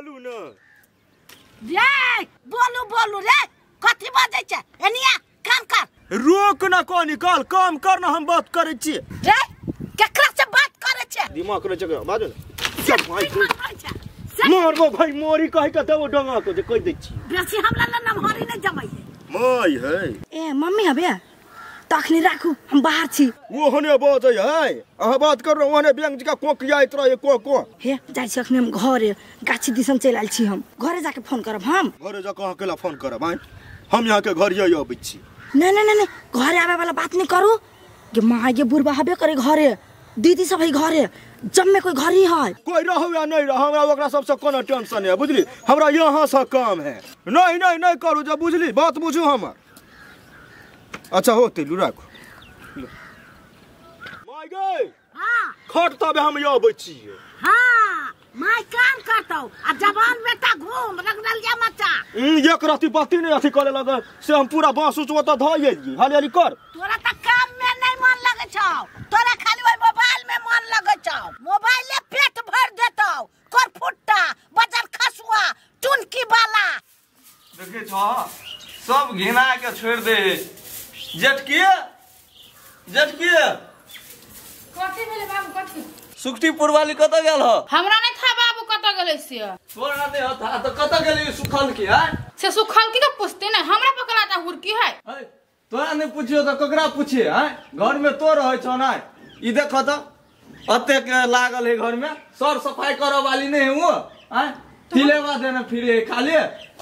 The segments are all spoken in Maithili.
बोलू न रे बोलू बोलू रे कथि बजै छै एनिया काम कर रोक न को निकाल काम कर न हम बात करै छी रे केकरा से बात करै छै दिमाग रे जगह बाजू न मारबो भाई मोरी कहि के देबो डंगा को जे कहि दै छी बेसी हमरा ल नमहरी नै जमैए my है ए मम्मी हबे तखनी राखू हम बाहर छी ओहने बजै है अहाँ बात करू ओहने बैंक जी का कोकियाइत रहे को को हे जाइ छी अखनी हम घरे गाछी दिसन चलि आयल छी हम घरे जाके फोन करब हम घरे जाके अहाँ केला फोन करब आइ हम यहाँ के घर यही अबै छी नहीं नहीं नहीं घरे आवे वाला बात नहीं करू गे माँ गे बुढ़बा हबे करे घरे दीदी सब है घरे जम्मे कोई घर ही है कोई रहो या नहीं रहो हमरा ओकरा सबसे कोनो टेंशन है बुझली हमरा यहाँ से काम है नहीं नहीं नहीं करू जब बुझली बात बुझू हमर अच्छा होते लू राखू my गे हां खट तबे हम यो अबै छी हां my काम करतौ आ जवान बेटा घूम रगड़ल जा मचा एक राती बाती नहीं अथी करे लगे से हम पूरा बांस उच ओतऽ धऽ एलियै हाली हाली कर तोरा त काम में नहीं मन लगे छौ तोरा खाली ओइ मोबाइल में मन लगे छौ मोबाइले पेट भर देतौ करफुट्टा बजर खसुआ टुनकी वाला देखे छौ सब घिना के छोड़ दे जेठकी जेठकी कथी भेलै बाबू कथी सुखटीपुर वाली कत गेल हो हमरा नहीं था बाबू कत गेलै से तोरा नहीं हो था तो कत गेलै सुखल की है से सुखल की के पूछते नहीं हमरा पकड़ा ता हुरकी है तोरा नहीं पूछियो तो ककरा पूछिए हैं घर में तो रहै छौ ना ई देख त अतेक लागल है घर में सर सफाई करे वाली नहीं है वो हैं तिलेवा देना फिरे खाली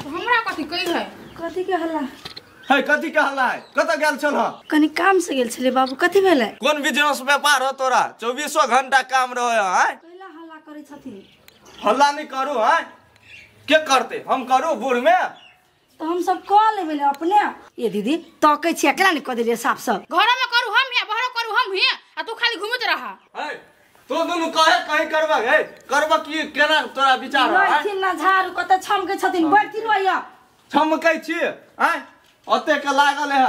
हमरा कथी कहि है कथी के हल्ला है कथी के हल्ला है कत गेल छल कनी काम से गेल छले बाबू कथी भेलै कोन बिजनेस व्यापार हो तोरा 24 घंटा काम रहे हैं कैला हल्ला करै छथिन हल्ला नहीं करू हैं के करते हम करू बूढ़ में तो हम सब क लेबै अपने ये दीदी तकै छी अकेला नहीं क देलियै साफ सब घर में करू हम या बाहर करू हम ही आ तू खाली घुमत रहा है तो दुनु कहे कहीं करबा है करबा की केना तोरा विचार है बैठथिन ना झाड़ू कत छमकै छथिन बैठथिन ओया छमकै छी हैं अतेक लागल है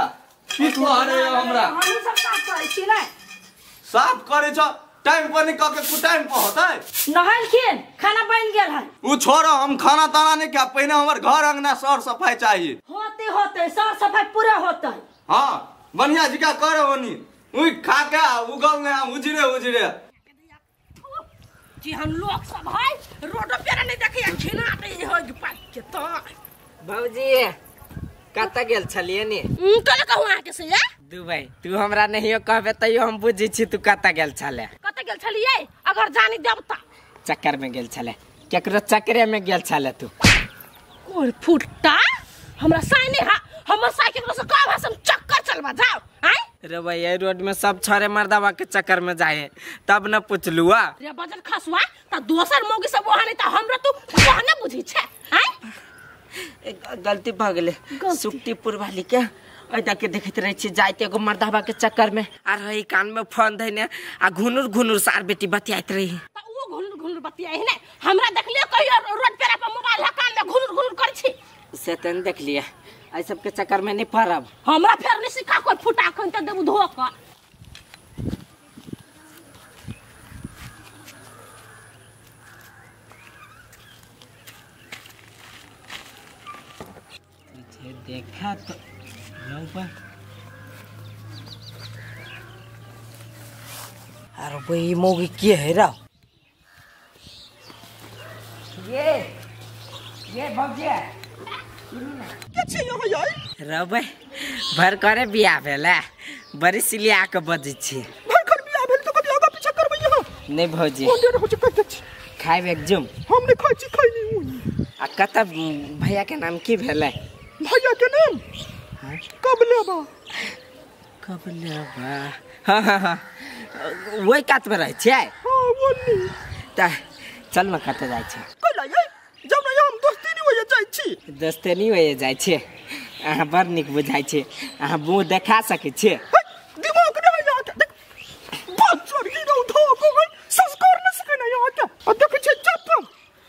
पीठ लहरे हमरा हम सब साफ करै छी नै साफ करै छ टाइम पर नहीं कके कु टाइम पर होतै नहालखिन खाना बन गेल है उ छोड़ हम खाना ताना नहीं खा पहिने हमर घर अंगना सर सफाई चाहिए होते होते सर सफाई पूरा होते हां बढ़िया जिका कर होनी उ खा के उगल ने उजरे उजरे जी हम लोग सब है रोड पे नहीं देखिए खिना दे हो पाक के तो भौजी कत गेल छलियै ने कल कहू अहाँ के से दुबई तू हमरा नहियो कहबे तैयो हम बुझै छी तू कत गेल छले कत गेल छलियै अगर जानी देवता चक्कर में गेल छले केकरो चक्करे में गेल छले तू कोर फुट्टा हमरा साइ नहीं हा हमर साइ केकरो से कहब हम चक्कर चलबा जाओ आय रे भैया रोड में सब छरे मर्दावा के चक्कर में जाए तब न पुछलुआ रे बजल खसुआ त दोसर मौगी सब वहां नहीं त हमरा तू वहां बुझी छै आय गलती भ गेलै सुखटीपुर वाली के ओहि के देखैत रहै छी जाइत एगो मर्दावा के चक्कर में आ रही कान में फोन धैने आ घुनुर घुनुर सार बेटी बतियाइत रही त उ घुनुर घुनुर बतियाइ ने हमरा देखलियो कहियो रोड पे पर मोबाइल कान में घुनुर घुनुर करै छी से त नहीं देखलिए एहि सब के चक्कर में नहीं पड़ब हमरा फेर नहीं सिखा कोई फुटा खन त देबू धो क देखा तो रौबा अरे भाई मौगी के है रा ये भौजी के छी यहाँ यार रौबा भर करे बियाह भेला बड़ी सिलिया के बजै छी भर कर बियाह भेल तो कभी आगा पीछा करबै यहाँ नहीं भौजी कोन देर हो छै कहि दै छी खाइब एक जुम हम नहीं खाइ छी खैनी उ आ कत भैया के नाम की भेलै भैया के नाम कब लेबा कब लेबा हाँ हाँ हाँ वही कात में रहै छियै हाँ बोली त चल न कतऽ जाइ छै कैला यै जब न हम दोस्ती नहीं होय जाइ छी दोस्ती नहीं होय जाइ छै अहाँ बड़ नीक बुझाइ छै अहाँ मुँह देखा सकै छियै दिमाग नहीं यहाँ के देख बच्चर ही रहो धो को गई संस्कार न सकै न यहाँ के आ देखै छै चप्पल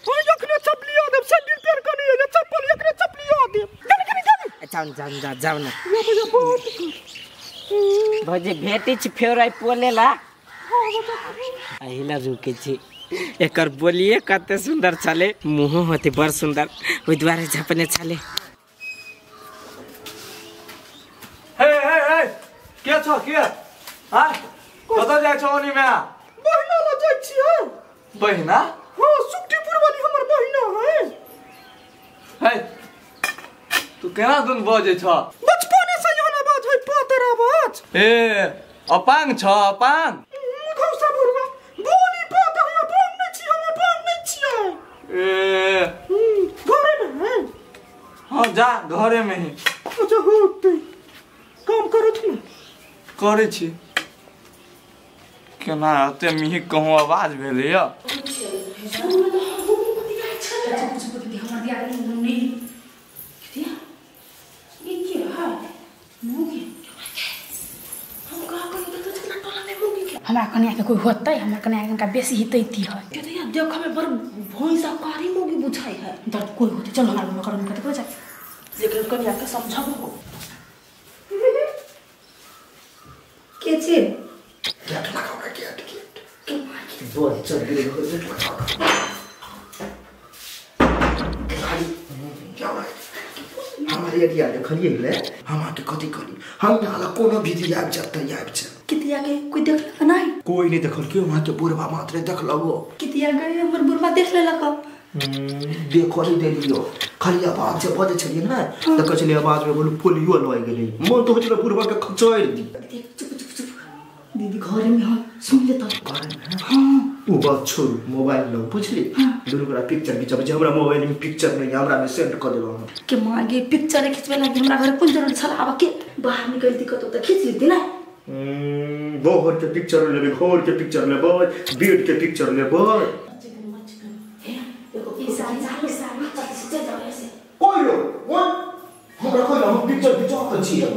ओइ जखने चपलिया देब सैंडल पेर के नहीं एले चप्पल एकरे चपलिया देब जाउ जाउ जाउ न भौजी भेटै छी फेर आइ पोले ला एहिला रुकै छी एकर बोलिए कते सुंदर छले, मुँहो होते बड़ सुंदर, ओहि दुआरे झपने छले। हे हे हे के छौ के हां कतऽ जाइ छौ ओनी में? बहिना ल जाइ छियै। बहिना? हां, सुखटीपुर वाली हमर बहिना है। हे तू केना दुन बजै छ? बचपने से यहाँ आवाज है, पातर आवाज। ए अपांग छ अपांग। मुखौसा बुढ़वा बोली पातर है, अपांग नै छी हम, अपांग नै छियै। ए घरे में है। हां जा घरे में ही। अच्छा होते काम करत न? करै छी। केना एते मिही कहूँ आवाज भेलै य? हमरा कन्या के कोई होतै? हमरा कन्या के कनिका बेसी हितैती है। देख में बड़ भैंसा कारी मोगी बुझाई है। दर्द कोई होतै, चल हमरा रूम में कर देखबै जाय। लेकिन कन्या के समझबो के छी? गेट लगाओ ना, गेट गेट बोल चल गेल गेट लगाओ खाली जाओ ना। हमारे एरिया देखलिए ले हम आके कथि करी? हम नाला कोनो विधि आबि जात आबि छै। कितिया के कोई देखलक नहीं? कोई नहीं देखल, क्यों वहां के बुढ़वा मात्र देखलगो। कितिया गए हमर बुढ़वा देख लेलक। देखो नहीं देलियो, खाली आवाज से बजै छलियै ने त कहै छलियै आवाज में बोलू पोलियो लग गेलै। मन तो होइ छलै बुढ़वा के खचैर दी। चुप चुप चुप दीदी घरे में हम सुन लेता। घरे में? हां उ बात छोड़ू, मोबाइल लो बुझली, दुनू गोरा पिक्चर खिचबै छै। हमरा मोबाइल में पिक्चर नहीं, हमरा में सेंड क देबो हम। के माँ गे पिक्चर खिचबै लागी हमरा घर कोन जरूरी छल? आब के बाहर निकलती कतौ त खींच लेती ना। बाहर के पिक्चर लेबै, घर के पिक्चर लेबै, बेड के पिक्चर लेबै। कोई रो कोन हमरा कोई हम पिक्चर खिचा के छियै।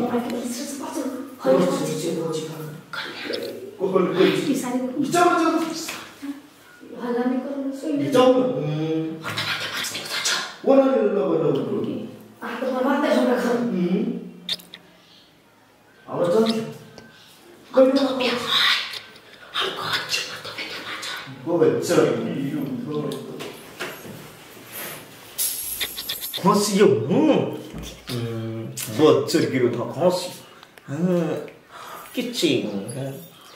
हँसियो बच्चर गिरो था हँसी। हाँ किच्ची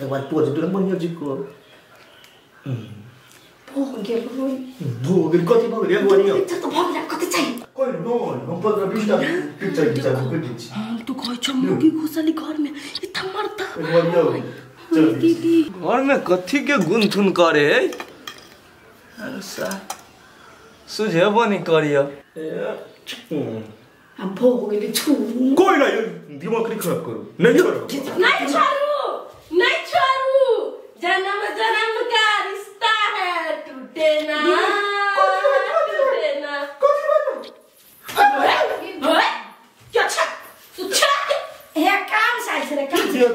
एक बार पोज दू बढ़िया जी को भोग गेल भोग गेल कथि भऽ गेल? एक बार पिक्चर तो भऽ गेल, कथि चाहिए? कोई नो हम 15-20 टा पिक्चर खिचा के दै छी। हम तो कहै छ मुर्गी घुसली घर में इतना मरता। एक बार यौ चल दीदी घर में कथि के गुनथुन करे है? अरे सा सुझेबो नहीं करियो। हम भोग गेल छु। कोई नहीं दिमाग नहीं खराब करो, नहीं करो, नहीं छोड़ू, नहीं छोड़ू, जन्म जन्म का रिश्ता है टूटे ना टूटे ना। क्या छा तू छा हे काम साइ छले काम ये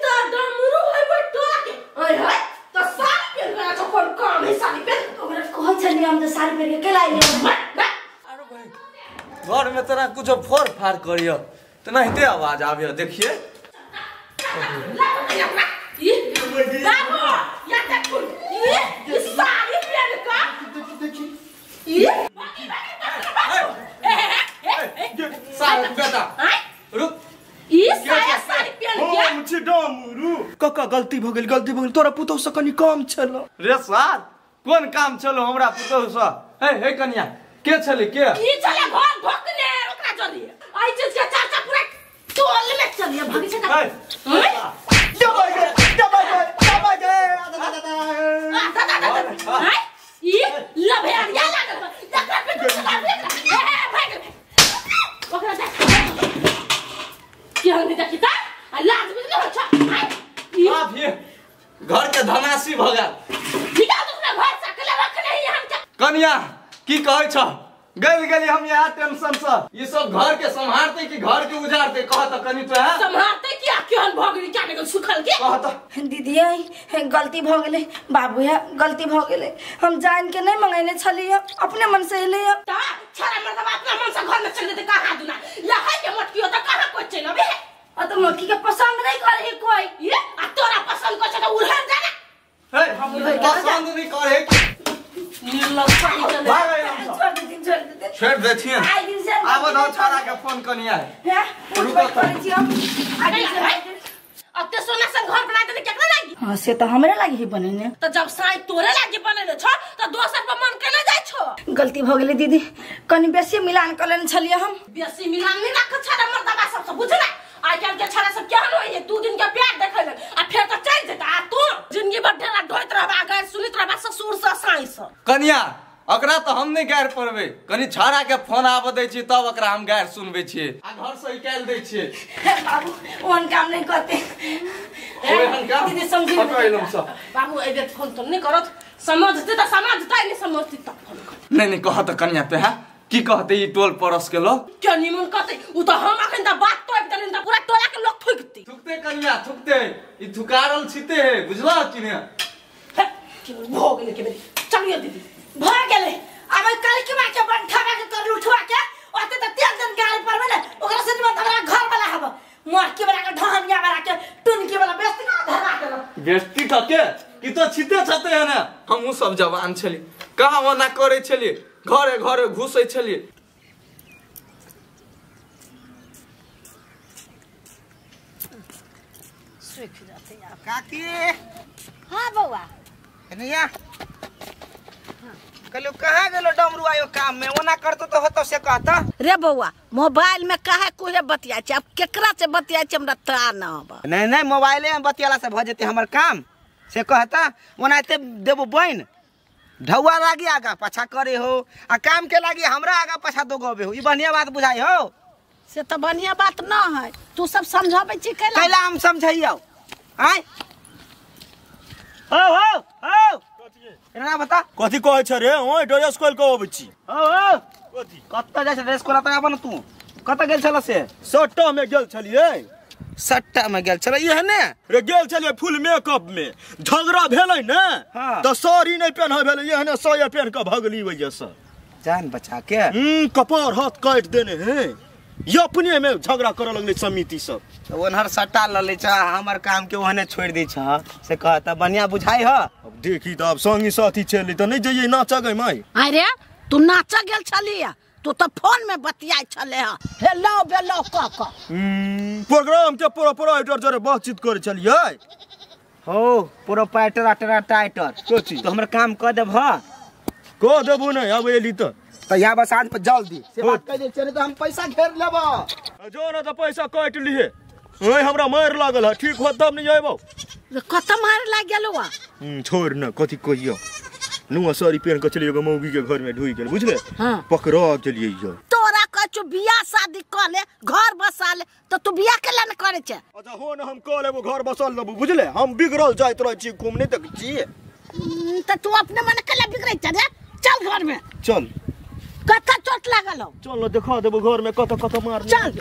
तो डमरू है बटुआ के ओए होय तो साड़ी पहन के तो कोन काम है साड़ी पहन? ओकरा कहै छली हम त साड़ी पहन के केला आइले। अरे भाई घर में तना कुछ फोड़ फाड़ करियो तो नहीं आवाज आबियो देखिए। कका गलती भ गेल, गलती भ गेल, तोरा पुतहु से कनी काम छल। रे सार कोन काम छलो हमरा पुतहु से? हे हे कन्या के छले के की छले घर ढोकने ओकरा जरी आई चीज के चर्चा पूरा टोल में चलिए भागी छै। दबाई गए दबाई गए दबाई गए हां ई लभेरिया लागल देखरा पे चला देखरा ए भाग ओकरा देख के हम देखी त लाज में न छ। आप ये घर के धनासी भ गेल। निकाल दो अपना घर से अकेला रखने ही हम। कन्या की कहै छ? गल गली हम यहाँ टेंशन से ये सब घर के संभालते कि घर के उजाड़ते? कह त कनी तो है संभालते कि केहन भ गेली क्या निकल सुखल के कह त। दीदी गलती भ गेलै बाबू है, गलती भ गेलै, हम जान के नहीं मंगैने छलियै, अपने मन से एलै। त छरा मर्दबा अपना मन से घर में चल देते कहां दुना लहै के मोटकियो त कहां कोइ चल अबे है? आ त मोटकी के पसंद नहीं करे कोई। ये आ तोरा पसंद कर छ त उड़हर जाना। हे पसंद नहीं करे निर्लज पानी चले भाग हम छोड़ देथिन छोड़ देथिन छोड़ देथिन आई दिन से आब दो छाड़ा के फोन कनिया हैं रुको करै छी हम अते सोना से घर बना देने केकरा लागी हां से त हमरे लागी ही बनेने त जब साई तोरे लागी बनेले छ त दोसर पर मन केले जाय छो गलती भ गेलै दीदी कनि बेसी मिलान क लेने छलियै हम बेसी मिलान नहीं राख छाड़ा मर्दबा सब से बुझला आइ काल के छाड़ा सब केहन होय 2 दिन के प्यार देखै ले आ फेर त चल जेता आ तू जिंदगी भर ढेरा ढोइत रहबा गैर सुनित रहबा ससुर से साई से कनिया ओकरा त हम नहीं गायर पड़बे कनि छाड़ा के फोन आब दै छी तब ओकरा हम गायर सुनबै छी आ घर से निकाल दै छी बाबू ओहन काम नहीं करते ओहन काम दीदी समझी बाबू ए बेर फोन तो नहीं करत समझते त समझतै नहीं समझती त फोन कर नहीं नहीं कहत कनिया ते है की कहते ई टोल पड़ोस के लोग क्या निमन कहते उ त हम अखन त बात तोड़ देलिन त पूरा टोला के लोग थुकती थुकते कनिया थुकते ई थुकारल छिते है बुझला कि ने भो गेले के बेरी चलियो दीदी भ गेलै अब कल के मां के बंठावा के कर उठवा के ओते त 3 दिन गाल परबे ने ओकरा से निमन हमरा घर वाला हब मोहकी वाला के ढहनिया वाला के टुनकी वाला बेस्ती का धरा देलक बेस्ती कके ई त छिते छते है ना हमहु सब जवान छली कहाँ ओना करे छली घरे घरे घुसै छली सुख जाते आप काकी हां बौआ कन्हैया कलो कहाँ गेलो डमरू आयो काम में ओना करतो तो होतो से कहता रे बौआ मोबाइल में काहे कोहे बतिया छै अब केकरा से बतिया छै हमरा ता न आब नहीं नहीं मोबाइले में बतियाला से भ जेते हमर काम से कहता ओना एते देबो बइन ढौआ लागी आगा पाछा करे हो आ काम के लागी हमरा आगा पाछा दोगबे हो ई बढ़िया बात बुझाई हो से त बढ़िया बात न है तू सब समझाबै छी कैला कैला हम समझाइयो आय हो हो हो एना बता कथी कहै छ रे ओइ ड्रेस खोल के अबै छी हो हो कथी कत जाइ छ ड्रेस खोला त आब न तू कत गेल छल से सट्टा में गेल छलियै सट्टा में गेल छल इहे ने रे गेल छलियै फुल मेकअप में झगड़ा भेलै ने हाँ। त साड़ी नै पेन्ह भेलै एहने साया पेन्ह के भगली वजह से जान बचा के कपार हाथ काटि देने है ये अपने में झगड़ा करऽ लगलै समिति सब त ओनहर सट्टा ल लै छ हमर काम के ओहने छोड़ दै छ से कहता बढ़िया बुझाई ह अब देखी त अब संगी साथी छलै त नै जइयै नाचऽ गै माई अरे तू नाच गेल छलिया तू त फोन में बतियाइ छले ह हेलो बेलो क क प्रोग्राम के प्रोपराइटर जरे बातचीत करै छलियै हो प्रोपराइटर अटरा टाइटर कथी तो हमर काम क देब ह क देबो नै अब एली त त यहाँ बस आज पर जल्दी से बात कह दे चले तो हम पैसा घेर लेबो जो न त पैसा काटि लिहे ओइ हमरा मार लागल ह ठीक हो तब नै आइबो कत मार लाग गेलो वा छोड़ न कथी कहियो नुआ साड़ी पेन के चलिए मौगी के घर में ढुई गेल बुझले हाँ। पकड़ा गेलियै यो तोरा कहछु बियाह शादी क ले घर बसा ले त तू बियाह केला न करे छे अच्छा हो न हम क लेबो घर बसल लेबो बुझले हम बिगड़ल जाइत रहै छी घूम नै देख छी त तू अपने मन केला बिगड़ै छे रे चल घर में चल कत चोट लागल हो चल न देखा देबो घर में कत कत मार चल